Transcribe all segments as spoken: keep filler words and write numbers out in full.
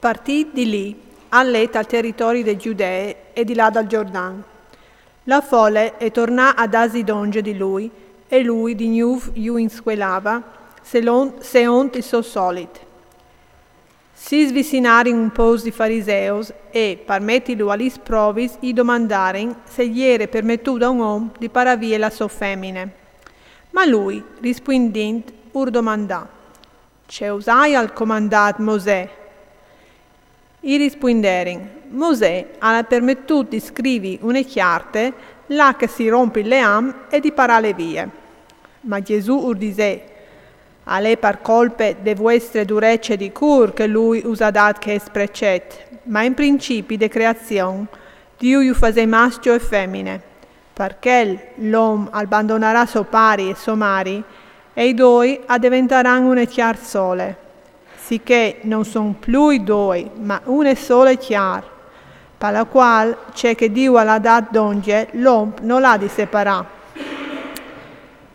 Partìt di li, al lè tal teritori de Giudee e di là dal Giordan. La fole e tornà a dâsi dongje di lui, e lui di gnûf ju inscuelava, seont il so solit. Si svicinarin un pôcs di fariseus e, par metilu a lis provis, i domandarin se i jere permetût a un om di parâ vie la sô femine. Ma lui, rispuindint, ur domandà: Ce us aial comandât Mosè? I rispuinderin: Mosè al à permetût di scrivi une cjarte là che si romp il leam e di parâle vie. Ma Jesù ur disè: Al è par colpe de vuestre durece di cûr che lui us à dât chest precet, ma in principi de creazion Diu ju fasè mascjo e femine. Par chel l'om al bandonarà so pari e sô mari, e i doi a deventaran une cjar sole. Sichè no son plui doi, ma une sole cjar. Par la cuâl, ce che Diu al à dât dongje, l'om nol à di separâ.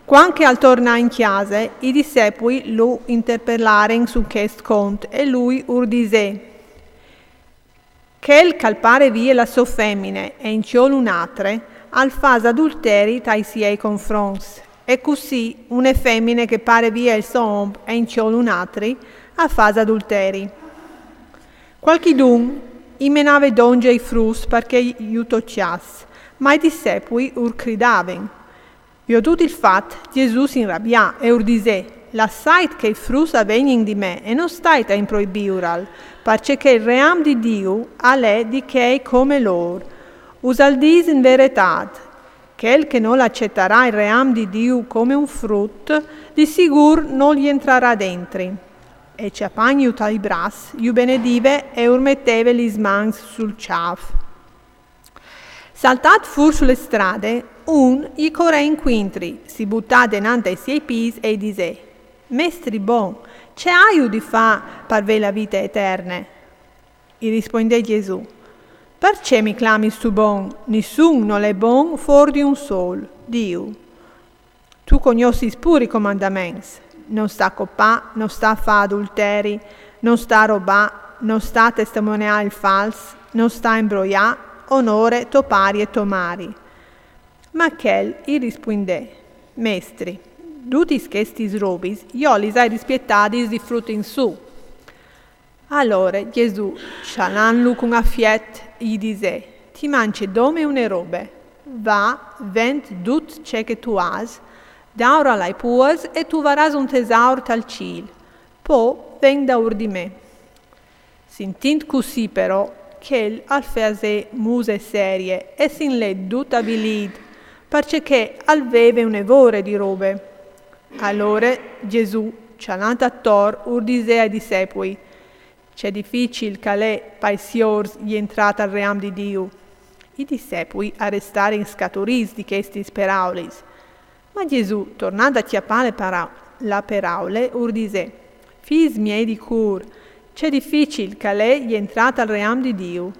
Cuant che al tornà in cjase, i discepui lu interpelarin su chest cont e lui ur disè: Chel ch'al pare vie la sô femine e 'ncjol une altre, al fâs adulteri tai siei confronts. E cussì une femine che pare vie il so om e 'ncjol un altri, a fâs adulteri. Cualchidun i menave dongje i fruts parcè ju tocjàs, ma i discepui ur cridavin. Viodût il fat, Jesù si inrabià e ur disè: Lassait che i fruts a vegnin di me e no stait a improibîural, parcè che il ream di Diu al è di chei come lôr. Us al dîs in veretât: chel che nol acetarà il ream di Diu come un frut, di sigûr nol jentrarà dentri. E cjapantju tai braçs, ju benedive e ur meteve lis mans sul cjâf. Saltât fûr su le strade, un i corè incuintri, si butà denant ai siei pîts e i disè: Mestri bon, ce aiu di fâ par vê la vite eterne? I rispuindè Jesù: Parcè mi clamis tu bon? Nissun nol è bon fûr di un sôl, Diu. Tu cognossis pûr i comandaments: no sta copâ, no sta fâ adulteri, no sta robâ, no sta testemoniâ il fals, no sta imbroiâ, onore to pari e tô mari. Ma chel i rispuindè: Mestri, dutis chestis robis jo lis ai rispietadis di frut in sù. Alore Jesù, cjalantlu cun afiet, i disè: Ti mancie dome une robe. Va, vent dut ce che tu âs, daural ai puors e tu varâs un tesaur tal cîl. Po ven daûr di me. Sintint cussì però, chel al fasè muse serie e si 'ncjolì dut avilît, parcè che al veve une vore di robe. Alore Jesù, cjalant ator, ur disè ai discepui: Ce dificil ch'al è pai siôrs jentrâ tal ream di Diu. I discepui a restarin scaturîts di chestis peraulis. Ma Jesù, tornant a cjapâ le para-, la peraule, ur disè: Fîs miei di cûr, ce dificil ch'al è jentrâ tal ream di Diu.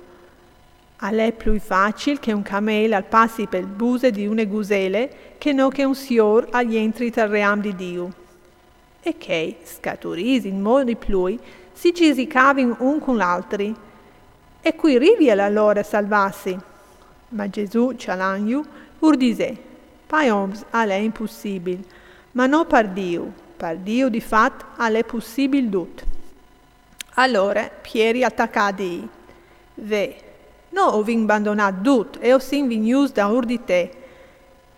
Al è plui facil che un camel al passi pel buse di une gusele che no che un siôr al jentri tal ream di Diu. E chei, scaturîts in modi plui, si gisicavin un cun l'altri: E cui rivial alore a salvâsi? Ma Jesù, cjalantju, ur disè: Pai oms al è impussibil, ma no par Diu. Par Diu di fat al è pussibil dut. Alore Pieri al tacà a dî: Ve, no o vin bandonât dut e o sin vignûts daûr di te.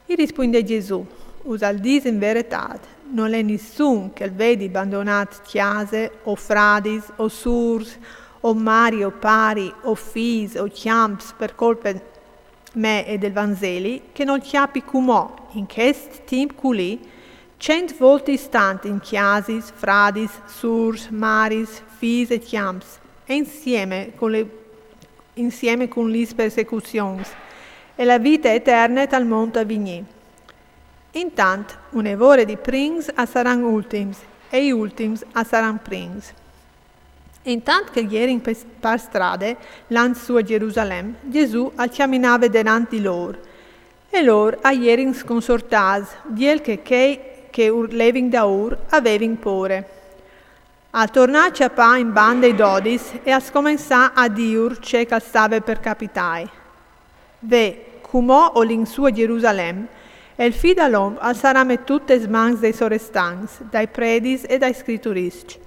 I rispuindè Jesù: Us al dîs in veretât, nol è nissun ch'al vedi bandonât cjase, o fradis, o sûrs, o mari, o pari, o fîs, o cjamps par colpe mê e dal Vanzeli, che nol cjapi cumò, in chest timp culì, cent voltis tant in cjasis, fradis, sûrs, maris, fîs e cjamps, e insiemi cun le, insiemi cun lis persecuzions, e la vite eterne tal mont a vignî. Intant une vore di prins a saran ultims, e i ultims a saran prins. Intant che a jerin pe-, par strade, lant sù a Gjerusalem, Jesù al cjaminave denant di lôr, e lôr a jerin sconsortâts, biel che chei che ur levin daûr a vevin pôre. Al tornà a cjapâ in bande i dodis e al scomensà a dîur ce che al stave par capitai. Ve, cumò o lin sù a Jerusalem, e il Fi dal om al sarà metût tes mans dai sorestants, dai predis e dai scrituriscj.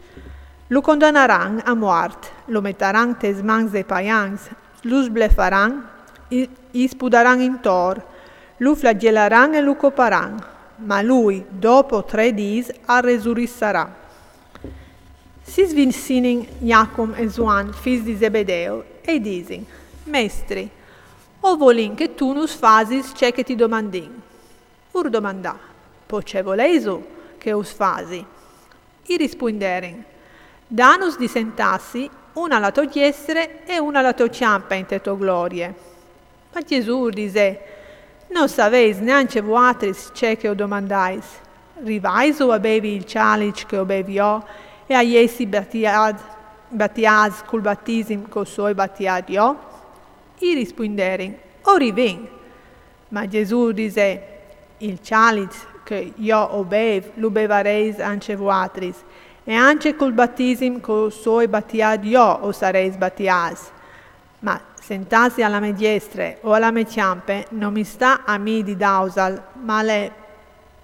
Lu condanaran a muart, lu metaran tes mans dai paians, lu sblefaran, i, i spudaran intor, lu flagjelaran e lu coparan, ma lui, dopo trê dîs, al resurissarà. Si svicinin Jacum e Zuan, fîs di Zebedeu, e i disin: Mestri, o volìn che tu nus fasis ce che ti domandìn. Ur domandà: Po ce voleisu che us fasi? I rispuinderin: Danus di sentâsi, un a la tô diestre e un a la tô cjampe inte tô glorie. Ma Jesù ur disè: No saveis nancje vuatris ce che o domandais. Rivaisu a bevi il cjaliç che o bevi jo, e a jessi batiât, batiâts cul batisim che o soi batiât jo? I rispuinderin: O rivìn. Ma Jesù ur disè: Il cjaliç che jo o bevi, lu bevareis ancje vuatris, e ancje cul batisim che o soi batiât jo o sareis batiâts. Ma sentâsi a la mê diestre o a la mê cjampe no mi sta a mi di dâusal, ma al è,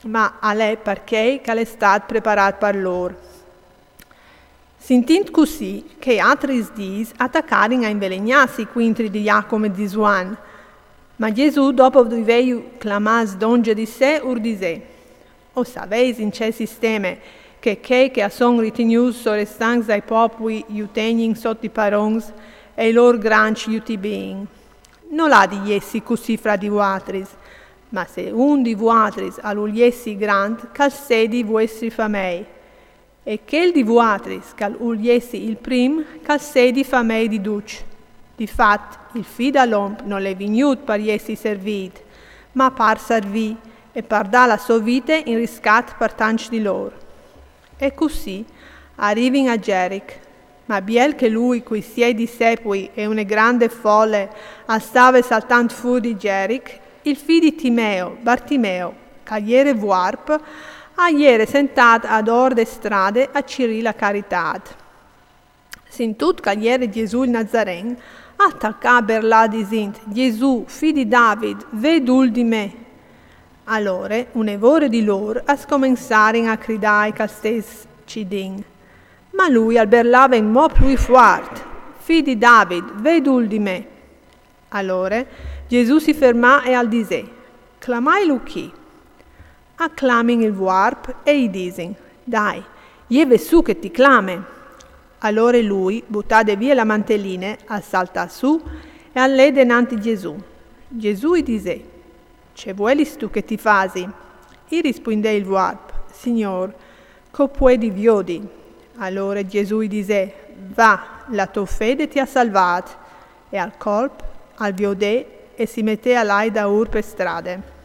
ma al è par chei che al è stât preparât par lôr. Sintint cussì, chei altris dîs a tacarin a invelegnâsi cuintri di Jacum e di Zuan. Ma Jesù, dopo di vêju clamâts dongje di se, ur disè: O saveis in ce sisteme che chei che a son ritignûts sorestants dai popui ju tegnin sot i parons e i lôr grancj ju tibin? Nol à di jessi cussì fra di vuatris, ma se un di vuatris al ul jessi grant, che al sedi vuestri famei. E chel di vuatris che al ul jessi il prim, che al sedi famei di ducj. Di fat, il Fi dal om nol è vignût par jessi servît, ma par servî e par dâ la sô vite in riscat par tancj di lôr. E cussì a rivin a Jeric. Ma biel che lui cui siei discepui e une grande fole al stave saltant fûr di Jeric, il fi di Timeo, Bartimeo, che al jere vuarp, al jere sentât ador de strade a cirî la caritât. Sintût che al jere Jesù il Nazaren, al tacà a berlâ disint: Jesù, fi di David, ve dûl di me! Alore une vore di lôr a scomensarin a cridâi che al stes cidin. Ma lui al berlave inmò plui fuart: Fi di David, ve dûl di me! Alore Jesù si fermà e al disè: Clamailu chi. A clamin il vuarp e i disin: Dai, jeve sù che ti clame. Alore lui, butade vie la manteline, al saltà sù e al lè denant Jesù. Jesù i disè: Ce vuelistu che ti fasi? I rispuindè il vuarp: Signôr, che o puedi viodi. Alore Jesù i disè: Va, la tô fede ti à salvât. E al colp al viodè e si metè a lâi daûr pe strade.